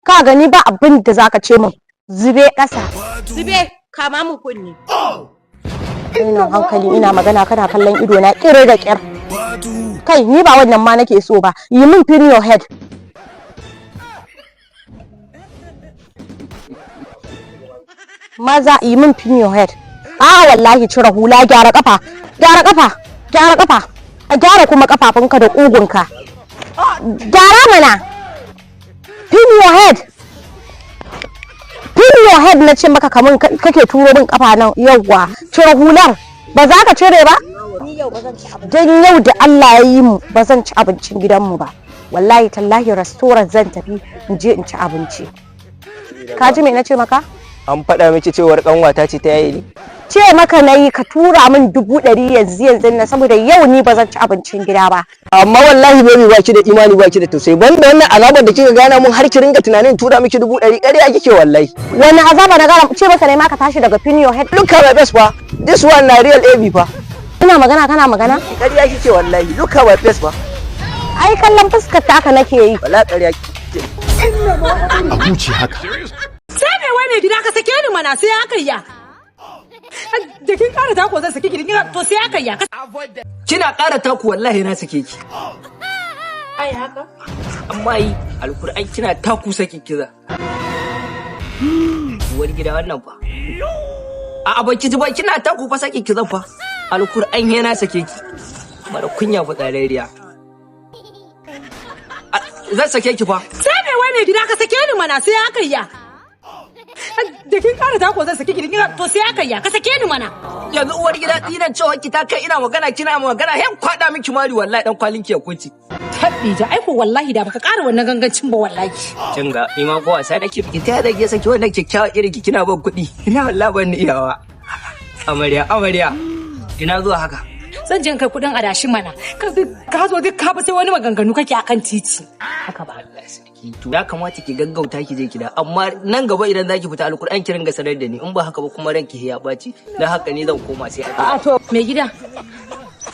Ka gani, ba abin da zaka ce min. Zube ƙasa. Zube, kama mun kunne. Ina hankali, ina magana kana kallon ido na ƙir da ƙir. Kai, ni ba wannan ma nake so ba. Yi min pin your head. Maza, yi min pin your head. A wallahi cire hula, gyara kafa. Gyara kafa. Gyara kafa. A gyara kuma kafafunka da ƙugunka. Gyara mana. Pin your head. Pin your head na ce maka, kamun kake turo min kafa nan. Yauwa, cire hular. Ba za ka cire ba? Don yau da Allah ya yi mu ba zan ci abincin gidanmu ba. Wallahi tallahi restaurant zan tafi in je in ci abinci. Ka ji me na ce maka? An faɗa miki cewar kanwata ce ta yaye ni? Ce maka na yi ka tura min 100,000 yanzu yanzu na, saboda yau ni ba zan ci abincin gida ba. Amma wallahi baby, ba ki da imani, ba ki da tausayi. Banda wannan azabar da kika gana mun har ki ringa tunanin tura miki 100,000, ƙarya kike wallahi. Wani azaba na gara? Ce maka ne ma ka tashi daga pin your head. Look at my face fa, this one na real AB fa. Ina magana kana magana? Ƙarya kike wallahi, look at my face fa. Ai kallon fuskar taka nake yi. Wallahi ƙarya kike. A huce haka. Sai me wai mai gida, ka sake ni mana, sai aka ya. Da kin ƙara tako zan sake ki, to sai aka ya. Kina ƙara taku wallahi na sake ki. Ai haka. Amma yi alkur'an kina taku saki kiza. Uwar gida, wannan fa. A baki ji ba, kina taku fa saki kiza fa. Alkur'an yana sake ki. Mara kunya, fitsararriya. Zan sake ki fa. Sai me wai mai gida, ka sake ni mana, sai aka ya. Da kin ƙara tako zan sake ki, to sai aka ya, ka sake ni mana. Yanzu uwar gida, tsinan cewa ki ta kai ina magana kina magana, hen kwada miki mari wallahi dan kwalin ki ya kunci. Tabbi ja, aiko wallahi da baka ƙara wannan gangancin ba wallahi. Kin ga, ni ma ko wasa nake biki, ta da ke saki wannan kyakkyawa irin ki kina ban kuɗi. Ina wallahi ban ni iyawa. Amarya, amarya. Ina zuwa haka? Zan je in kai kuɗin adashi mana. Ka zo duk ka bi sai wani maganganu kake akan titi. Haka ba. Allah sarki, to ya kamata ki gaggauta ki je gida, amma nan gaba idan zaki fita, alkur'an ki ringa sanar da ni, in ba haka ba kuma ranki ya ɓaci. Dan haka ni zan koma sai a A'a, to mai gida.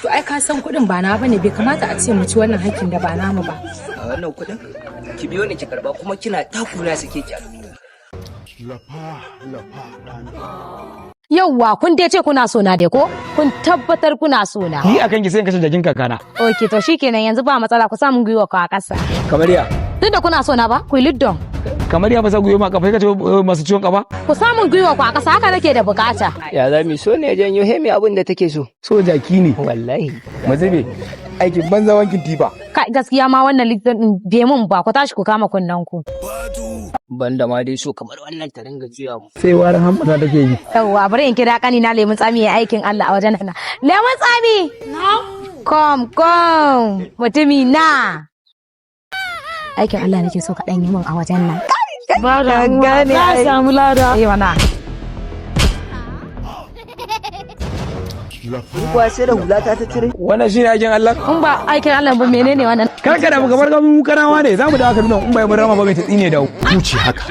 To ai ka san kuɗin ba na bane, bai kamata a ce mu ci wannan hakkin da ba namu ba. A wannan kuɗin ki biyo ni ki karba, kuma kina takuna sake ki. Lafa lafa ɗana. Yauwa, kun dai ce kuna so na dai ko? Kun tabbatar kuna so na? Ni akan ki sai in kashe jakin kakana. Ok, to shikenan, yanzu ba matsala, ku samun gwiwa ku a ƙasa. Kamar ya? Tunda kuna so na ba, ku yi liddon. Kamar ya ba sa gwiwa ma kafa ka ce masu ciwon kafa? Ku samun gwiwa ku a ƙasa, haka nake da bukata. Ya za mu so ne janyo hemi abin da take so. So jaki ne. Wallahi. Mazube. Aikin banza wankin tifa. Kai, gaskiya ma wannan liddon din bai mun ba, ku tashi ku kama kunnen ku. Banda ma dai so kamar wannan ta ringa juya mu. Sai warin hammata take yi. Yauwa, bari in kira kani na lemun tsami ya aikin Allah a wajen nan. Lemun tsami! Kom kom, mutumi na. Aikin Allah nake so ka dan yi min a wajen nan. Ba da za a samu lada. Eh mana. Kuwa sai da hulata ta cire. Wannan shine aikin Allah. In ba aikin Allah ba menene wannan? Kar ka damu, kamar gamin mu kanawa ne za mu dawo Kaduna, in bai mun rama ba mai ta tsine dawo. Huce haka.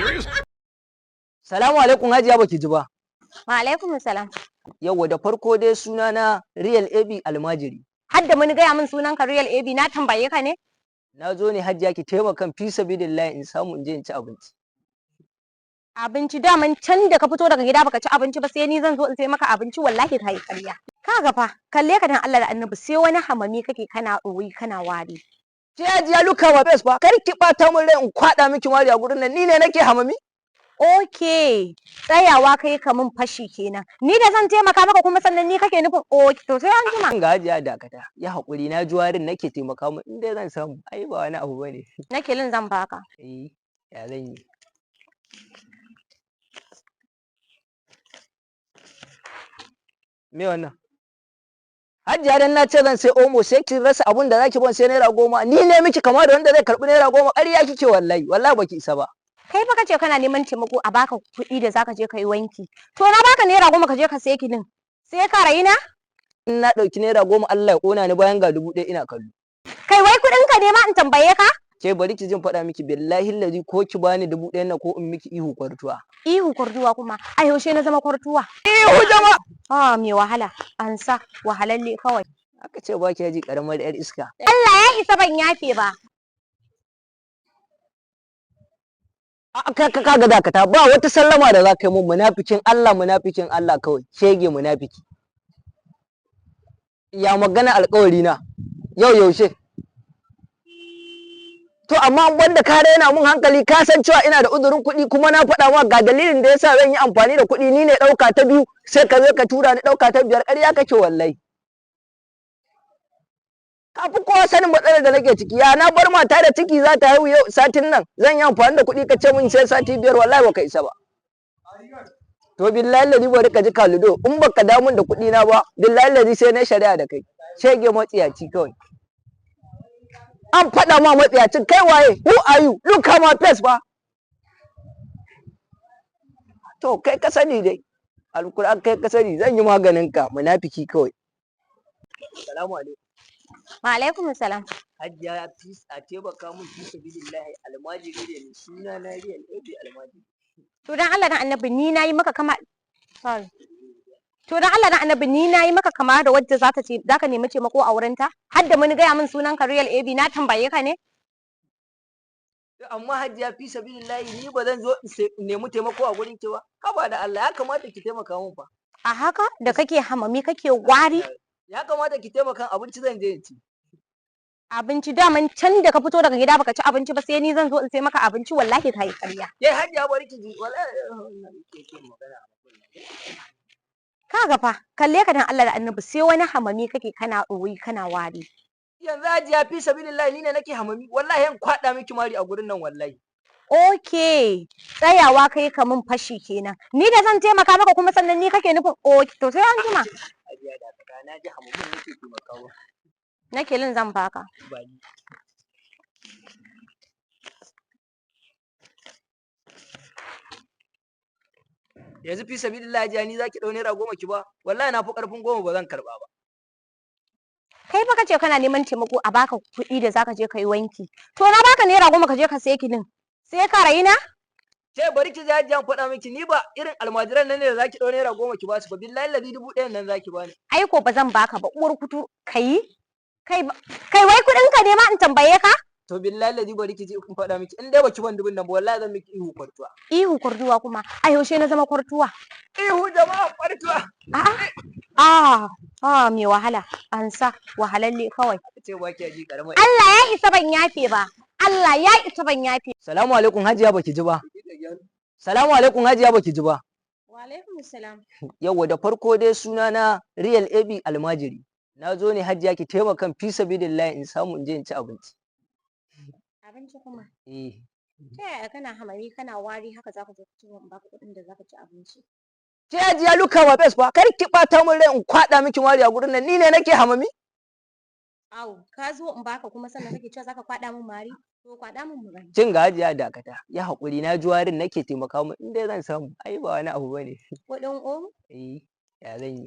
Salamu alaikum hajiya, baki ji ba. Wa alaikum salam. Yawwa, da farko dai suna na Real AB Almajiri. Har da mun gaya min sunan ka Real AB, na tambaye ka ne? Na zo ne hajiya ki taimaka fi sabilillahi in samu in je in ci abinci. Abinci daman can da ka fito daga gida baka ci abinci ba, sai ni zan zo in sai maka abinci? Wallahi kai ƙarya. Kaga fa, kalle ka dan Allah da Annabi, sai wani hamami kake, kana ɗoyi, kana wari. Ke hajiya, look at my face fa, kar ki bata min rai in kwada miki mari a gurin nan, ni ne nake hamami? Okay, tsayawa kai ka min fashi kenan. Ni da zan taimaka maka kuma sannan ni kake nufin, okay, to sai an jima. Ga hajiya, dakata. Ya haƙuri, na ji warin nake, taimaka min in dai zan samu. Ai ba wani abu bane. Nake lin zan baka. Eh, ya zan yi? Me wannan? Hajiya, dan na ce zan sai omo sai ki rasa abun da zaki ban sai ₦10. Ni ne miki kama da wanda zai karɓi ₦10? Ƙarya kike wallahi. Wallahi baki isa ba. Kai fa kace kana neman taimako a baka kuɗi da zaka je ka yi wanki. To na baka ₦10 ka je ka sai kinin. Sai ka raina? In na ɗauki ₦10 Allah ya ƙona ni, bayan ga 1,000 ina kallo. Kai, wai kuɗin ka ne ma in tambaye ka? Ke, bari ki jin faɗa miki, billahi lazi ko ki bani 1,000 na ko in miki ihu kwartuwa. Ihu kwartuwa kuma? A yaushe na zama kwartuwa? Ihu jama'a. Ah, me wahala. An sa wahalalle kawai. Aka ce ba ki ji karamar yar iska. Allah ya isa, ban yafe ba. Ka ka ga dakata, ba wata sallama da za ka yi mun. Munafikin Allah, munafikin Allah kawai, shege munafiki. Ya magana alƙawari na yau yaushe? To amma wanda ka raina mun hankali, ka san cewa ina da uzurin kuɗi, kuma na faɗa ma ga dalilin da yasa zan yi amfani da kuɗi. Ni ne ɗauka ta biyu, sai ka zo ka tura ni ɗauka ta biyar. Ƙarya kake wallahi. Ka fi kowa sanin matsalar da nake ciki. Ya na bar mata da ciki za ta haihu yau satin nan, zan yi amfani da kuɗi, ka ce mun sai sati 5? Wallahi baka isa ba. To billahi lazi, bari ka ji kaludo, in baka damun da kuɗi na ba, billahi lazi sai na shari'a da kai. Shege matsiyaci kawai. An faɗa ma matsiyacin. Kai waye? Who are you? Look at my face ba. To kai ka sani dai, alkur'an kai ka sani, zan yi maganin ka, munafiki kawai. Salamu alaikum. Wa alaikum salam. Hajiya, a taimaka mun fi sabilillahi, almajiri ne ni, suna na Real AB Almajiri. To dan Allah dan Annabi, ni nayi maka kama, sorry. To dan Allah dan Annabi, ni nayi maka kama da wadda zata ce zaka nemi taimako a wurinta? Har da mun gaya min sunan ka Real AB, na tambaye ka ne? Amma hajiya, fi sabilillahi, ni ba zan zo in nemi taimako a gurin ki ba? Haba da Allah, ya kamata ki taimaka mun fa. A haka da kake hamami kake wari? Ya kamata ki taimaka, abinci zan je in ci. Abinci daman can da ka fito daga gida baka ci abinci ba, sai ni zan zo in sai maka abinci? Wallahi kai ƙarya. Ke hajiya, bari ki ji, wallahi wannan ke ke magana. Kaga fa, kalle ka dan Allah da Annabi, sai wani hamami kake, kana ɗoyi, kana wari. Yanzu hajiya, fi sabilillahi, ni ne nake hamami? Wallahi yan kwada miki mari a gurin nan wallahi. Okay, tsayawa kai ka mun fashi kenan. Ni da zan taimaka maka kuma sannan ni kake nufin, okay, to sai an jima. Hajiya da ka na ji hamamin nake taimakawa. Nake lin zan baka. Ba ni. Yanzu fi sabilillahi hajiya, ni zaki dau ₦10 ki ba? Wallahi na fi karfin 10, ba zan karba ba. Kai fa kace kana neman taimako a baka kuɗi da zaka je kai wanki. To na baka ₦10 ka je ka sai kilin. Sai ka raina? Ce bari ki ji hajiya, in faɗa miki, ni ba irin almajiran nan ne da zaki dau ₦10 ki ba su ba. Billahi lazi, 1000 nan zaki bani. Ai ko ba zan baka ba, uwar kutu kai. Kai kai, wai kuɗin ka ne ma in tambaye ka? To billahi lazi, bari ki ji in faɗa miki, in dai baki ban dubun nan ba, wallahi zan miki ihu kwartuwa. Ihu kwartuwa kuma? A yaushe na zama kwartuwa? Ihu jama'a, kwartuwa. A'a. Ah, ah, mai wahala. An sa wahalalle kawai. Ce ba ki ji karamar. Allah ya isa ban yafe ba. Allah ya isa ban yafe. Salamu alaikum hajiya, baki ji ba. Salamu alaikum hajiya, baki ji ba. Wa alaikum salam. Yawwa, da farko dai suna na Real AB Almajiri. Na zo ne hajiya ki taimaka fi sabilillahi in samu in je in ci abinci. Abinci kuma? Eh. Ta yaya kana hamami kana wari haka zaka zo ka ce in baka kuɗin da zaka ci abinci? Ke hajiya, look at my face fa, kar ki bata min rai in kwada miki mari a gurin nan. Ni ne nake hamami? Au, ka zo in baka kuma sannan kake cewa zaka kwaɗa min mari? To kwaɗa min mu gani. Kin ga hajiya, dakata. Ya haƙuri, na ji warin nake, taimaka min in dai zan samu. Ai ba wani abu bane. Kuɗin omo? Eh, ya zan yi.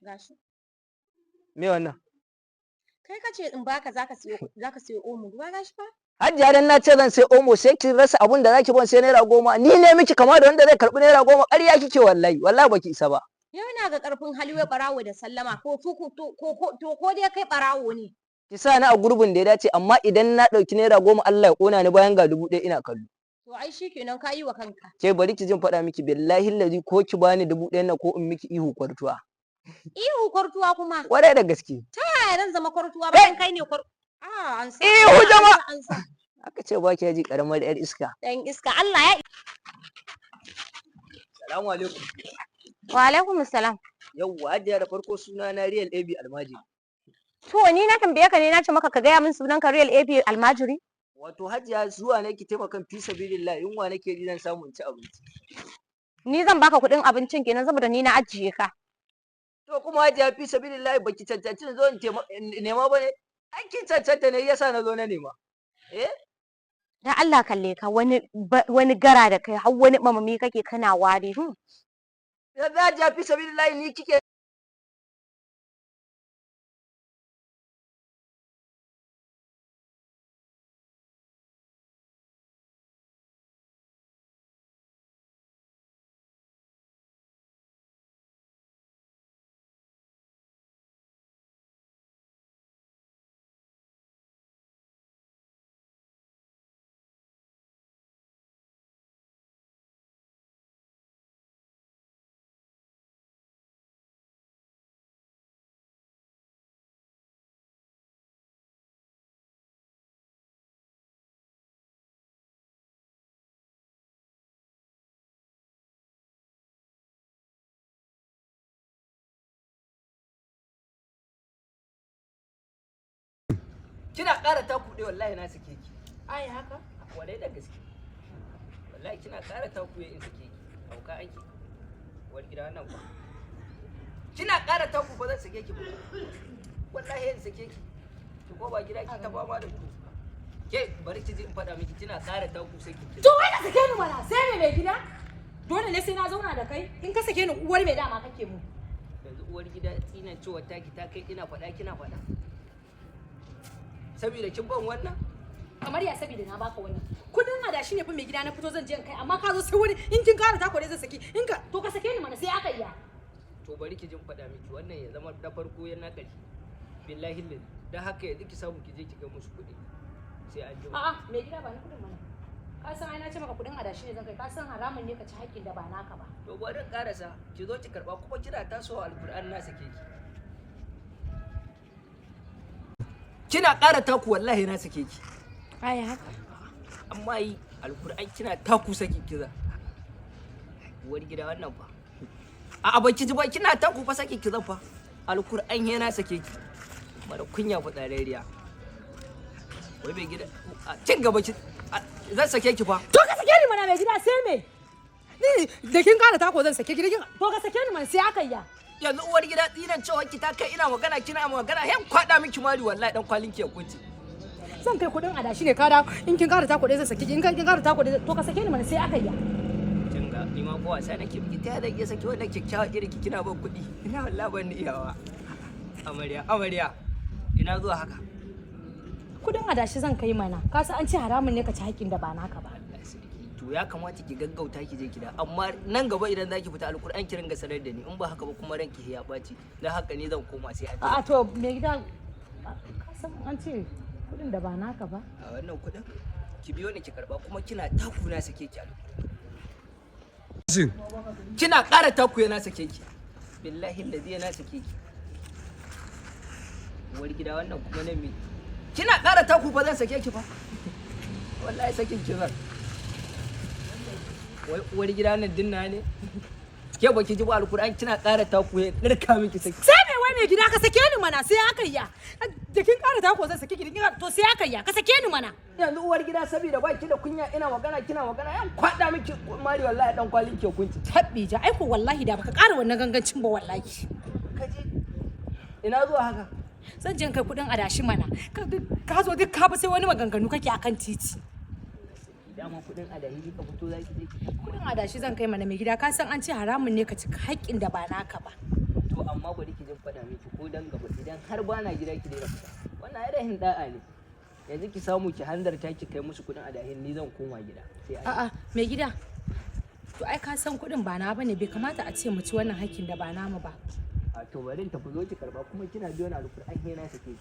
Gashi. Me wannan? Kai ka ce in baka zaka siyo omo, ruwa, gashi fa. Hajiya, dan na ce zan sai omo, sai ki rasa abun da zaki ban sai ₦10? Ni ne miki kama da wanda zai karɓi ₦10? Ƙarya kike wallahi, wallahi baki isa ba. Yau na ga ƙarfin hali, wai ɓarawo da sallama ko to ko to ko dai kai ɓarawo ne. Ki sa ni a gurbin da ya dace, amma idan na ɗauki ₦10, Allah ya ƙona ni bayan ga 1000 ina kallo. To ai shikenan, ka yi wa kanka. Ke bari ki jin faɗa miki, billahi lazi, ko ki bani 1000 nan ko in miki ihu kwartuwa. Ihu kwartuwa kuma? Kwarai da gaske. Ta yaya zan zama kwartuwa bayan kai ne kwar Ah, an sa. Ihu jama'a. An sa. Aka ce ba ki ji karamar yar iska. Dan iska, Allah ya Salamu alaikum. Wa alaikum salam. Yawwa hajiya, da farko suna na Real AB Almajiri. To ni na tambaye ka ne, na ce maka ka gaya min sunan ka Real AB Almajiri? Wato hajiya, zuwa nake taimakan fi sabilillah, yunwa nake ji, zan samu in ci abinci. Ni zan baka kuɗin abincin kenan saboda ni na ajiye ka. To kuma hajiya, fi sabilillah, baki cancanci in zo in nema ba ne? Ai kin cancanta ne yasa na zo na nema. Eh? Dan Allah kalle ka, wani wani gara da kai, har wani mamami kake kana wari. Yanzu hajiya, fi sabilillah, ni kike Kina ƙara taku ɗaya wallahi na sake ki. Ai haka? Wallahi da gaske. Wallahi kina ƙara taku in sake ki. Hauka ake. Uwar gida wannan ba. Kina ƙara taku ba zan sake ki ba. Wallahi in sake ki. Ki koma gida ki ta fama da ku. Ke bari ki ji in faɗa miki, kina ƙara taku sai ki. To wai ka sake ni mana, sai me mai gida? Dole ne sai na zauna da kai? In ka sake ni uwar mai dama kake mu. Yanzu uwar gida tsinan cewa taki ta kai ina faɗa kina faɗa. Saboda kin ban wannan? Kamar ya saboda na baka wannan. Kudin adashi ne fa mai gida na fito zan je in kai, amma ka zo sai wani in kin kara tako ne zan saki. In ka to ka sake ni mana sai aka iya. To bari ki jin faɗa miki, wannan ya zama na farko ya na ƙarshe. Billahi lillahi. Dan haka yanzu ki samu ki je ki ga musu kuɗi. Sai an jima. A'a mai gida, ba ni kudin mana. Ka san ai na ce maka kudin adashi ne zan kai, ka san haramun ne ka ci haƙƙin da ba naka ba. To bari in ƙarasa, ki zo ki karɓa kuma kina tasowa Alƙur'an na sake ki. Kina ƙara taku wallahi na sake ki. Ai haka. Amma yi Alƙur'an kina taku saki kiza. Uwar gida wannan fa. A'a ba ki ji ba, kina taku fa saki kiza fa. Alƙur'an yana sake ki. Mara kunya fitsararriya. Wai mai gida cin gaba ki zan sake ki fa. To ka sake ni mana mai gida, sai me? Ni da kin kara tako zan sake ki, da kin to ka sake ni mana sai aka iya. Yanzu uwar gida tsinan cewa ki ta kai ina magana kina magana hen kwada miki mari wallahi dan kwalin ki ya kunce. Zan kai kudin adashi ne ka dawo, in kin kara tako zan sake ki, in kin kara tako to ka sake ni mana sai aka iya. Kin ga ni ma ko wasa nake miki, ta zan iya saki wannan kyakkyawa irin ki kina ban kuɗi. Ina wallahi ban iyawa. Amarya amarya ina zuwa haka. Kudin adashi zan kai mana. Ka san an ce haramun ne ka ci haƙƙin da ba naka ba. Allah sarki. To ya kamata ki gaggauta ki je gida, amma nan gaba idan zaki fita Alkur'an ki ringa sanar da ni, in ba haka ba kuma ranki ya ɓaci. Dan haka ni zan koma sai an A'a to mai gida, ka san an ce kudin da ba naka ba. A wannan kuɗin ki biyo ni ki karba, kuma kina taku na sake ki Alkur'an. Kina ƙara taku yana sake ki. Billahi allazi yana sake ki. Uwar gida wannan kuma nan me? Kina ƙara taku fa zan sake ki fa. Wallahi sakin ki zan. Wai uwar gida nan dinna ne? Ke baki ji ba, Alkur'an kina ƙara taku ya ɗirka miki saki. Sai me wai mai gida, ka sake ni mana sai aka iya. Da kin kara tako zan sake ki, da kin to sai aka iya, ka sake ni mana. Yanzu uwar gida saboda baki da kunya ina magana kina magana yan kwaɗa miki mari wallahi dan kwalin ke kunci. Tabbi ja, aiko wallahi da baka kara wannan gangancin ba wallahi. Kaji ina zuwa haka? Zan je in kai kudin adashi mana. Ka zo duk ka bi sai wani maganganu kake akan titi. Dama kuɗin adashi kika fito zaki je ki. Kudin adashi zan kai mana mai gida, ka san an ce haramun ne ka ci haƙƙin da ba naka ba. To amma bari ki jin faɗa miki, ko dan gaba idan har bana gida ki daina fita. Wannan ai rahin da'a ne. Yanzu ki samu ki hanzarta ki kai musu kuɗin adahin, ni zan koma gida. Sai an A'a mai gida. To ai ka san kudin ba na bane, bai kamata a ce mu ci wannan haƙƙin da ba namu ba. A to bari in tafi, zo ki karba kuma kina biyo ni Alkur'an he na sake ki.